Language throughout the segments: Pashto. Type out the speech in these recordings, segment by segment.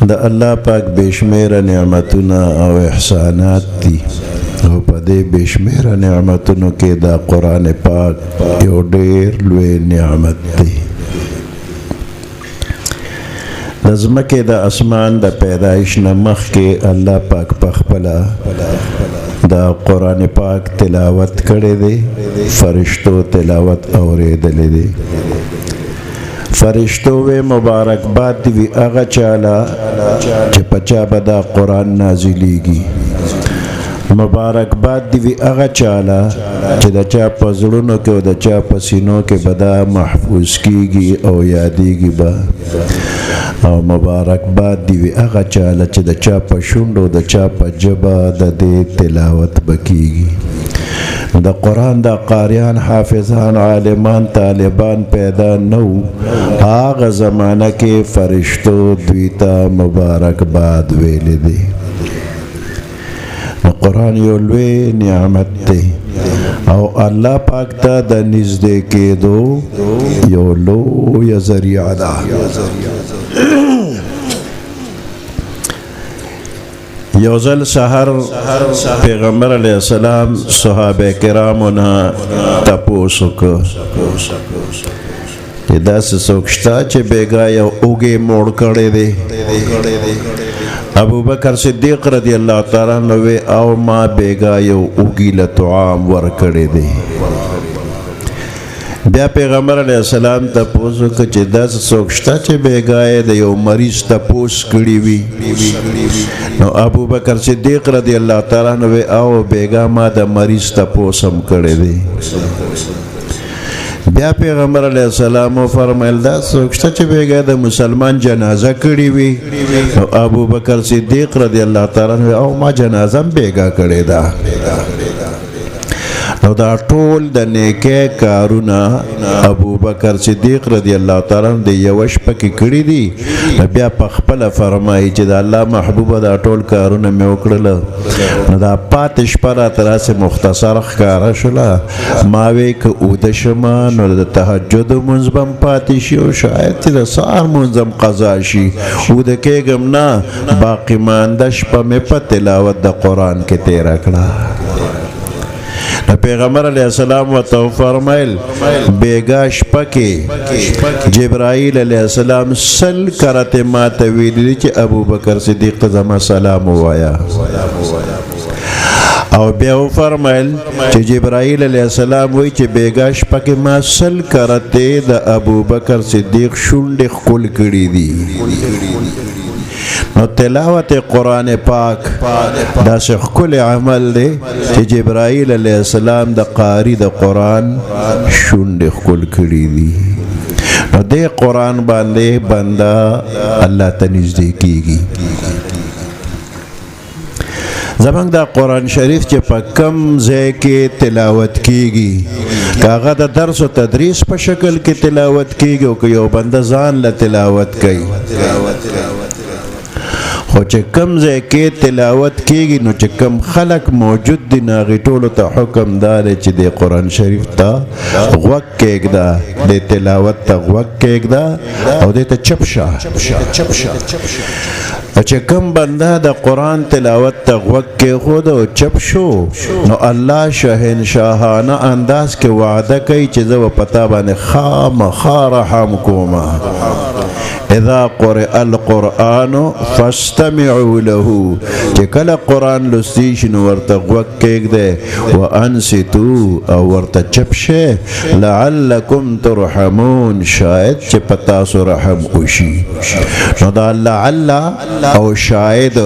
د الله پاک بشمیر نعمتونه او احسانات دي، او په دې بشمیر نعمتونو کې دا قرآن پاک یو ډیر لوی نعمت دی. د ځمکې د اسمان د پیدایش نه مخکې الله پاک په خپله د قرآن پاک تلاوت کړی دی، فرشتو تلاوت اورېدلی دی. فرشتو وی مبارک باد دی وی هغه چاله چې په چا به دا قرآن نازلیږي، مبارک باد دی وی هغه چاله چې د چا په زړونو کې او د چا په سینو کې به دا محفوظ کیږي او یادیږي به، او مبارک باد دی وی هغه چاله چې د چا په شونډو د چا په ژبه د دې تلاوت به کیږي. د قرآن د قاریان، حافظان، عالمان، طالبان پیدا نو هغه زمانه کې فرشتو دوی ته مبارک باد ویلې دي. نو قرآن یو لوی نعمت دی او الله پاک ته د نږدې کېدو یو لویه ذریعه ده. یو ځل سحر پیغمبر علیه السلام صحابه کرامو نه تپوس وکړ چې داسې څوک شته چې بېګا یو اوږې موړ کړی دی؟ ابوبکر صدیق رضی الله تعالی عنہ وی او ما بېګا یو اوږي له طعام ورکړی دی. بیا پیغمبر علیه السلام تپوس وکړ چې داسې څوک شته چې بېګا یې د یو مریض تپوس کړی وي؟ نو ابوبکر صدیق رضی الله تعالی عنہ وی او بېګا ما د مریض تپوس هم کړی دی. بیا پیغمبر علیه السلام وفرمایل دا څوک شته چې بېګا د مسلمان جنازه کړې وي؟ نو ابوبکر صدیق رضی الله تعالی عنہ او ما جنازه هم بېګا کړې ده. نو دا ټول د نیکه کارونه ابوبکر صدیق رضی الله تعالی عنہ د یوه شپه کې کړي دي. بیا په خپله فرمایي چې د الله محبوبه دا ټول کارونه مې وکړل، نو دا پاتې شپه راته داسې مختصر ښکاره شوله، ما وی که اوده شم نو د تهجد لمونځ به هم پاتې شي او شاید چې د سهار لمونځ هم قضا شي، اوده کېږم نه، باقي مانده شپه مې په تلاوت د قرآن کې تېره کړه. پیغمبر علیه السلام ورته وفرمایل بېګا شپه کې جبرائیل علیه السلام 100 کرته ما ته ویلي دي چې ابوبکر صدیق ته زما سلام ووایا، او بیا وفرمایل چې جبرائیل علیه السلام وایي چې بېګا شپه کې ما 100 کرته د ابوبکر صدیق شونډې ښکل کړي دي. نو تلاوت قرآن پاک داسې ښکلی عمل دی چې جبرائیل علیه السلام د قاری د قرآن شونډې ښکل کړي دي. نو دې قرآن باندې بنده الله ته نږدې کیږي. زمونږ دا قرآن شریف چې په کم ځای کې تلاوت کیږي، که هغه د درس او تدریس په شکل کې تلاوت کیږي او که یو بنده ځان له تلاوت کوي، خو چې کم ځای کې تلاوت کیږي نو چې کم خلک موجود دي نو هغې ټولو ته حکم دا دی چې د قرآن شریف ته غوږ کېږده، د تلاوت ته غوږ کېږده او دې ته چپ شه. چې کم بنده د قرآن تلاوت ته غوږ کېښود او چپ شو نو الله شهنشاهانه انداز کې وعده کوي چې زه به په تا باندې خامخا رحم کوم. اذا قرئ القرآن فاستمعوا له، چې کله قرآن لوستی شي نو ورته غوږ کېږدئ، وانصتوا او ورته چپ شئ، لعلکم ترحمون، شاید چې په تاسو رحم وشي. نو دا لعل او شاید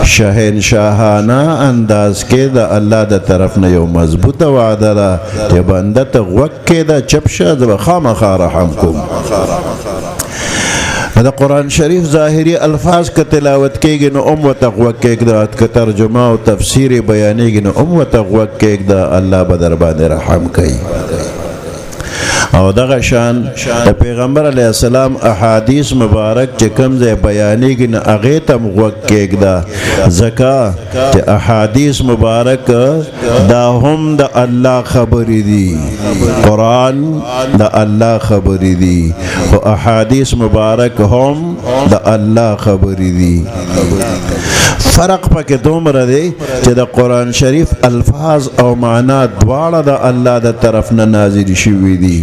شهنشاهانه انداز کې د الله د طرف نه یو مضبوطه وعده ده چې بنده ته غوږ کېږده، چپ شه، زه به خامخا رحم کوم. د قرآن شریف ظاهري الفاظ که تلاوت کېږي نو هم ورته غوږ کېږده، که ترجمه او تفسیر یې بیانېږي نو هم ورته غوږ کېږده، الله به در باندې رحم کوي. او دغه شان د پیغمبر علی السلام احادیث مبارک چې کوم ځای بیانېږي نو هغې ته هم غوږ کېږده، ځکه چې احادیث مبارک دا هم د الله خبرې دي. قرآن د الله خبرې دي، خو احادیث مبارک هم د الله خبرې دي. فرق پکې دومره دی چې د قرآن شریف الفاظ او معنا دواړه د الله د طرف نه نازل شوي دي،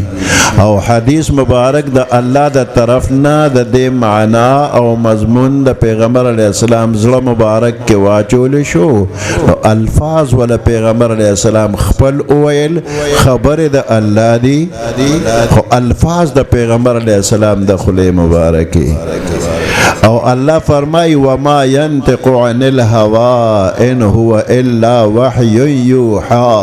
او حدیث مبارک د الله د طرف نه د دې معنا او مضمون د پیغمبر علی السلام زړه مبارک کې واچول شو. نو الفاظ ولا پیغمبر علی السلام خپل اویل، خبره د الله دی، خو الفاظ د پیغمبر علی السلام د خلی مبارکي. او الله فرمای وما ينطق عن الهوى ان هو الا وحي يوحى.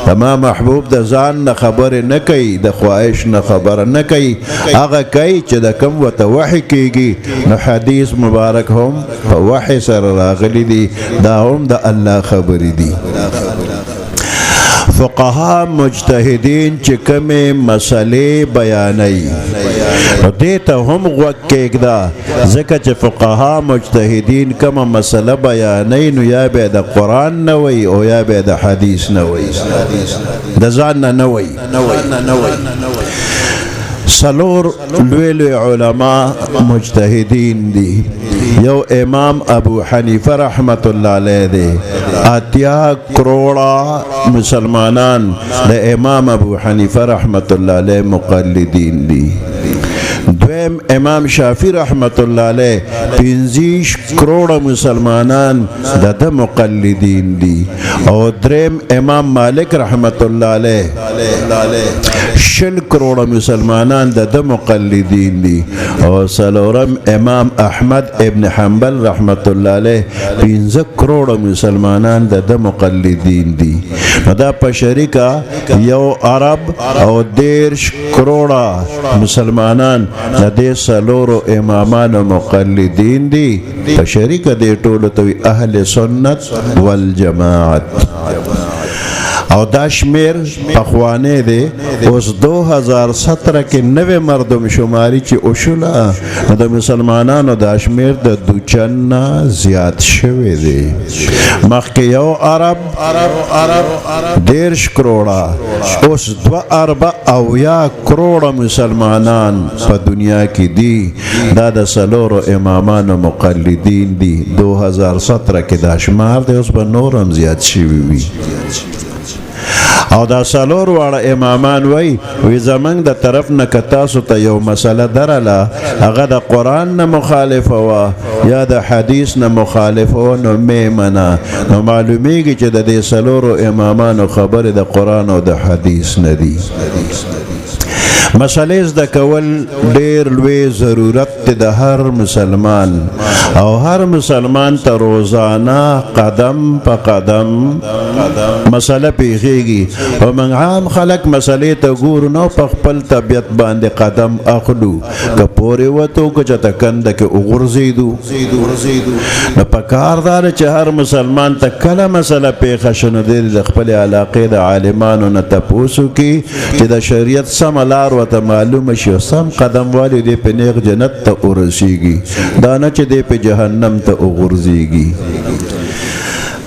تما محبوب د ځان نه خبر نه کوي، د خواهش نه خبر نه کوي، هغه کوي چې د کم وته وحي کیږي. نو حدیث مبارک هم په وحي سره راغلي دي، دا هم د الله خبرې دي. فقها مجتهدین چې کومې مسلې بیانوي نو دې ته هم غوږ کېږده، ځکه چې فقها مجتهدین کومه مسله بیانوي نو یا به د قرآن نه وي او یا به د حدیث نه وي، د ځان نه نه وي. سلور لوی لوی علما مجتهدین دي. یو امام ابو حنیفه رحمت الله علیه دی، 80 کروڑه مسلمانان د امام ابو حنیفه رحمت الله علیه مقلدین دي. دویم امام شافعی رحمت الله علیه، 25 کروڑه مسلمانان د ده مقلدین دي. او دریم امام مالک رحمت الله علیه، 20 کروڑه مسلمانان د ده مقلدین دي. او څلورم امام احمد ابن حنبل رحمت الله علیه، 5 کروڑه مسلمانان د ده مقلدین دي. نو دا په شریکه 1 ارب او 30 کروڑه مسلمانان د دې څلورو امامانو مقلدین دي. په شریکه دې ټولو ته اهل سنت والجماعت. او دا شمیر پخوانې دی، اوس 2017 کې نوې مردم شماري چې وشوله نو د مسلمانانو دا شمیر د دوچن نه زیات شوی دی. مخکې 1 ارب 30 کروڑه، اوس 2 ارب او یا کروڑه مسلمانان په دنیا کې دي. دا د څلورو امامانو مقلدین دي. 2017 کې دا شمار دی، اوس به نور هم زیات شوي وي. او دا څلور واړه امامان وای وی زمنګ د طرف نه که تاسو ته یو مسله درله هغه د قرآن نه مخالفه وه یا د حدیث نه مخالفه وه نو مې منه. نو معلومیږي چې د دې څلورو امامانو خبرې د قرآن او د حدیث نه دي. مسلې زده کول ډېر لوی ضرورت دی د هر مسلمان، او هر مسلمان ته روزانه قدم په قدم مسله پیښیږي. او موږ عام خلک مسلې ته ګورو نو په خپل طبیعت باندې قدم اخلو، که پورې وتو که چېرته کنده کې وغورځېدو. نو پکار دا ده چې هر مسلمان ته کله مسله پېښه شي نو دی د خپلې علاقې د عالمانو نه تپوس وکړي چې د شریعت سمه لار ورته معلومه شي او سم قدم والي دی په نیغ جنت ته ورسیږي، دا نه چې دی په جهنم ته وغورځېږي.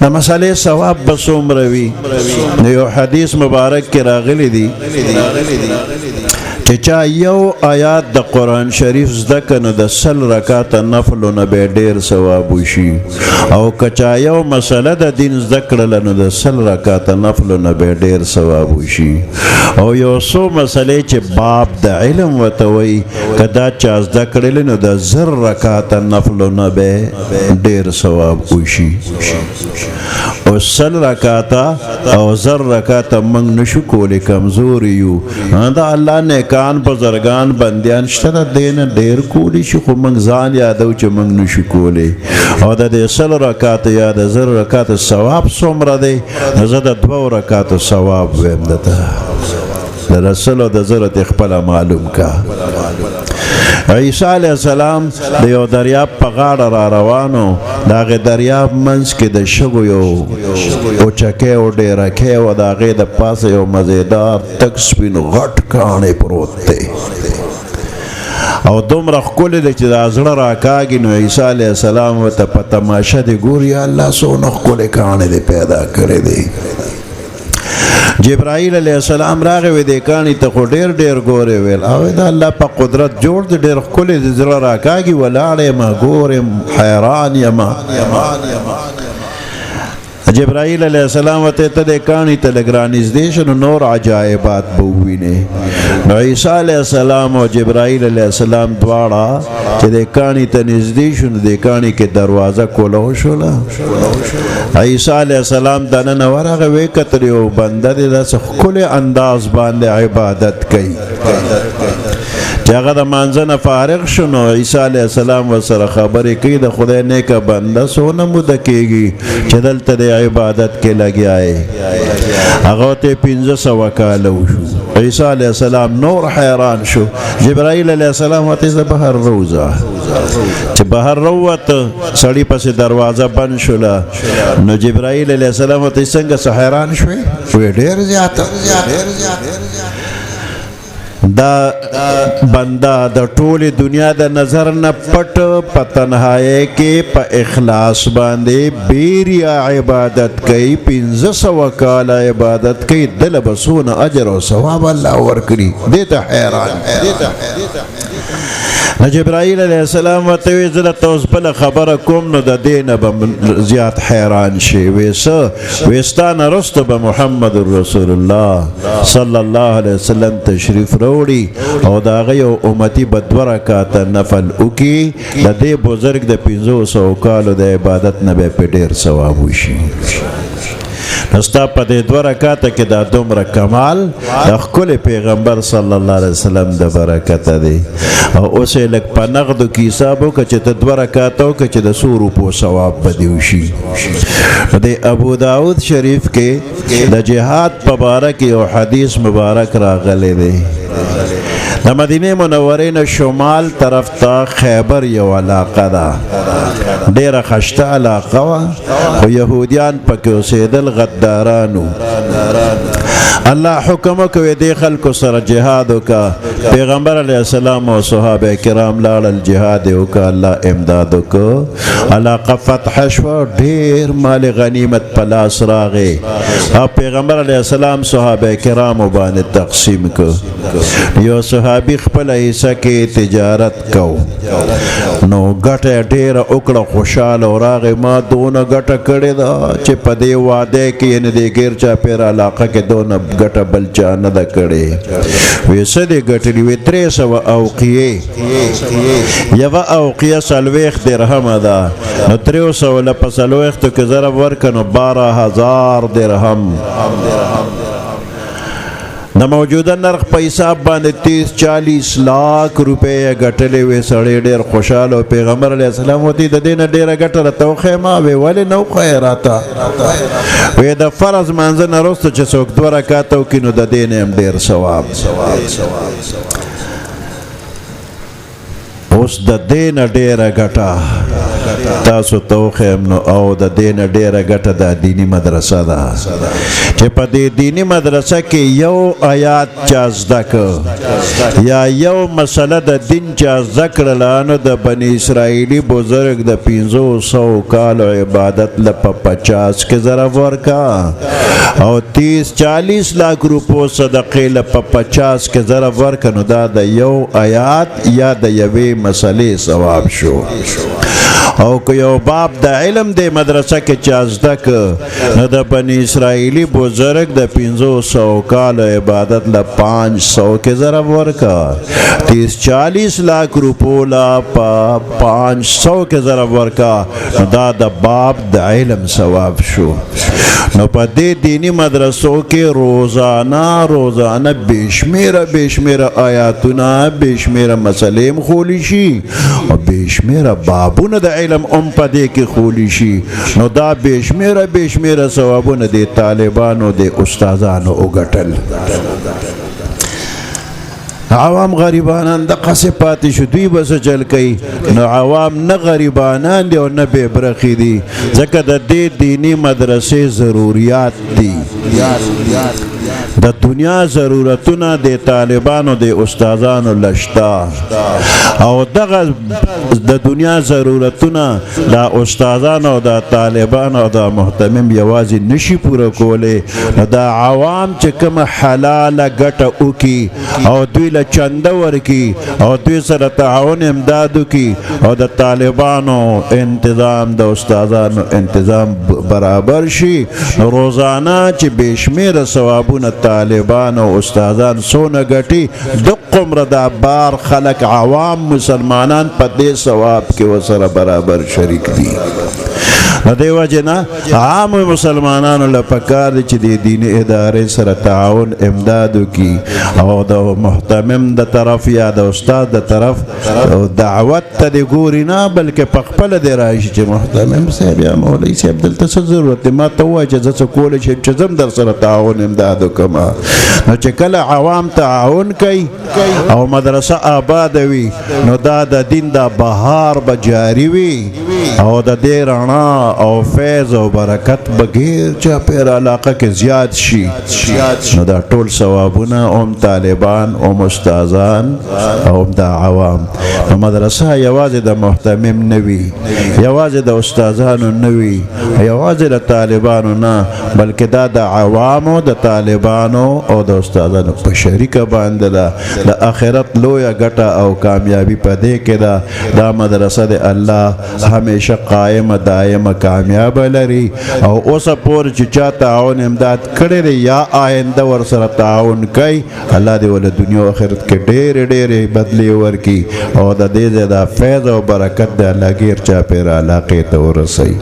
د مسئلې ثواب به څومره وي؟ نو یو حدیث مبارک کې راغلی دی چې چا یو آیات د قرآن شریف زده که نو د 100 رکعته نفلو نه به ډېر ثواب وشي، او که چا یو مسله د دین زده کړله نو د 100 رکعته نفلو نه به ډېر ثواب وشي. او یو څو مسلې چې باب د علم ورته وایي که دا چا زده کړلې نو د 1000 رکعته نفلو نه به ډېر ثواب وشي. او 100 رکعته او 1000 رکعته موږ نشو کولی، کمزوري یو. دا الله نیکان بزرګان بندیان شته د دې نه ډېر کولی شي، خو موږ ځان یادو چې موږ نشو کولی. او د دې 100 رکعته یا د 1000 رکعته ثواب څومره دی؟ نو زه د 2 رکعاتو ثواب وایم درته، د رسول او د زره ته خپله معلوم کا. عیسی علیه السلام د یو دریاب په غاړه را روانو، د هغې دریاب منځ کې د شګو یو اوچکی او ډېرکی او د هغې د پاسه یو مزیدار تک سپین غټ کاڼی پروت دی او دومره ښکلی دی چې دا زړه راکاږي. نو عیسی علیه السلام ورته په تماشه دی ګوري، یا الله څونه ښکلی کاڼی دی پیدا کړی دی. جبرائیل علیه السلام راغی، وی دې کاڼي ته خو ډېر ډېر ګورې. ویل او دا الله په قدرت جوړ دی، ډېر ښکلی دی، زړه راکاږي، ولاړ یم، ګورم، حیران یم. جبرائیل علیه السلام ته ته د کاڼي ته لږ رانږدې شه نو نور عجایبات به ووینې. نو عیسی علیه السلام او جبرائیل علیه السلام دواړه چې د کاڼي ته نږدې شو، نو د کاڼي کې دروازه کوله شوله. عیسی علیه السلام دننه ورغی، ویې کتل یو بنده دی داسې ښکلی انداز باندې عبادت کوي. چې هغه د مانځه نه فارغ شو نو عیسی علیه السلام ورسره خبرې کوي، د خدای نیکه بنده څونه موده کېږي چې دلته د عبادت کې لګیا یې؟ هغه ته 500 کاله وشو. عیسی علیه السلام نور حیران شو. جبرائیل علیه السلام ورته زه بهر روزه. چې بهر رووته سړی پسې دروازه بند شوله. نو جبرائیل علیه السلام ورته څنګه څه حیران شوې؟ وی ډېر زیاته. دا بنده د ټولې دنیا د نظر نه پټ په تنهایی کې په اخلاص باندې بیریا عبادت کوي، 500 کاله عبادت کوي، دله به څونه اجر او ثواب الله ورکړي؟ دې ته حیران. نو جبرائیل علیه السلام ورته وی زه درته اوس بله خبره کوم نو د دې نه به زیات حیران شي. وی څه؟ وی ستا نه وروسته به محمد رسول الله صلی الله علیه وسلم تشریف راوړي او د هغه یو امتي به دوه رکعته نفل وکړي، د دې بزرګ د 500 کالو د عبادت نه به پې ډېر ثواب وشي. نو ستا په دې دوه رکعته کې دا دومره کمال د ښکلي پیغمبر صلی الله علیه وسلم د برکته دی. او اوس یې لږ په نغدو کې حساب وکړه چې ته دوه رکعته وکړه چې د څو روپو ثواب به دې وشي. د ابو داود شریف کې د جهاد په باره کې یو حدیث مبارک راغلی دی. د مدینه منورې نه شمال طرف ته خیبر یو علاقه ده، ډېره خشته علاقه وه، خو یهودیان پکې اوسېدل، غدارانو. الله حکم وکړ دې خلکو سره جهاد وکړه. پیغمبر علیه السلام او صحابه کرام لاړل، جهاد یې وکړه، الله امداد وکړ، علاقه فتح شوه، ډېر مال غنیمت په لاس راغی او پیغمبر علیه السلام صحابه کرامو باندې تقسیم کړ. یو صحابي خپله حصه کې تجارت کو، نو ګټه یې ډېره وکړه، خوشحاله او راغی، ما دونه ګټه کړې ده چې په دې واده کې یعنې دې ګیر چاپېره علاقه کې دونه ګټه بل چا نه ده کړې. وی څه دې ګټلي؟ وی 300 اوقیې، یوه اوقیه 40 درهمه ده، نو 300 له په 40 کې ضرب ورکړه نو 12,000 درهم. د موجوده نرخ په حساب باندې 30-40 لاک روپۍ یې ګټلې وې. سړی ډېر خوشحاله و. پیغمبر علیه السلام ورته د دې نه ډېره ګټه راته وښیه. ما وی ولې نه وښیې راته؟ وی د فرض مانځه نه وروسته چې څوک دوه رکعته وکړي نو د دې نه هم ډېر ثواب. اوس د دې نه ډېره ګټه تاسو ته وښیم نو او د دې نه ډېره ګټه د دیني مدرسه ده چې په دې دیني مدرسه کې یو آیات چا زده کړ یا یو مسله د دین چا زده کړله نو د بني اسرائیلي بزرګ د 500 کالو عبادت له په 50 کې ضرب ورکا او 30-40 لاک روپو صدقې له په 50 کې ضرب ورکا، نو دا د یو آیات یا د یوې مسلې ثواب شو. او که یو باب د علم د مدرسه کې چا زده که نو د بني اسرائیلي بزرګ د 500 کالو عبادت له 500 کې ضرب ورکا، 30-40 لاک روپو له په 500 کې ضرب ورکا، نو دا د باب د علم ثواب شو. نو په دې دیني مدرسو کې روزانه روزانه بېشمېره بېشمېره آیاتونه، بېشمېره مسلې هم ښولی شي او بېشمېره بابونه د علم هم په دې کې ښولی شي. نو دا بېشمېره بېشمېره ثوابونه د طالبانو د استادانو وګټل. عوام غریبانان د قصې پاتې شو، دوی به څه چل کوي؟ نو عوام نه غریبانان دي او نه بې برخې دي، ځکه د دې دیني مدرسې ضروریات دي، د دنیا ضرورتونه د طالبانو د استادانو لشتا، او دغه د دنیا ضرورتونه د استادانو او د طالبانو او د مهتمم یوازې نشي پوره کولی. نو دا عوام چې کومه حلاله ګټه وکړي او دوی له چنده ورکړي او دوی سره تعاون امداد وکړي او د طالبانو انتظام د استادانو انتظام برابر شي، نو روزانه چې بې شمېره ثوابونه طالبان او استادان څونه ګټي، دقومره دا بار خلک عوام مسلمانان په دې ثواب کې ورسره برابر شریک دي. نو دې وجې نه عام مسلمانانو له پکار دي چې د دیني ادارې سره تعاون امداد وکړي او د مهتمم د طرف یا د استاد د طرف دعوت ته دې ګوري نه، بلکې په خپله دې راشي چې مهتمم صاحب یا مولوي صاحب دلته څه ضرورت دی، ما ته ووایه چې زه څه کولی شم چې زه هم در سره تعاون امداد وکړم. نو چې کله عوام تعاون کوي او مدرسه آباده وي، نو دا د دین دا بهار به جاري وي او د دې رڼا او فیض او برکت به ګیر چاپېره علاقه کې زیات شي. نو دا ټول ثوابونه هم طالبان هم استادان او هم دا عوام. نو مدرسه یوازې د مهتمم نه وي، یوازې د استادانو نه وي، یوازې د طالبانو نه، بلکې دا د عوامو، د طالبانو او د استادانو په شریکه باندې ده. د آخرت لویه ګټه او کامیابي په دې کې ده. دا مدرسه د الله همیشه قائمه دائمه کامیابه لري، او اوسه پورې چې چا تعاون امداد کړی دی یا آینده ورسره تعاون کوي، الله دې ول دنیا او آخرت کې ډېرې ډېرې بدلې ورکړي او د دې ځای دا فیض او برکت د الله غیر چاپېره علاقې ته ورسوي.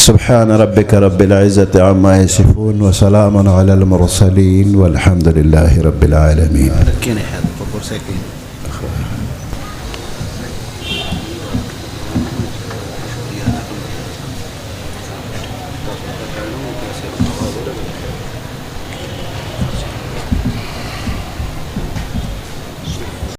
سبحان ربك رب العزة عما يصفون وسلام على المرسلين والحمد لله رب العالمين.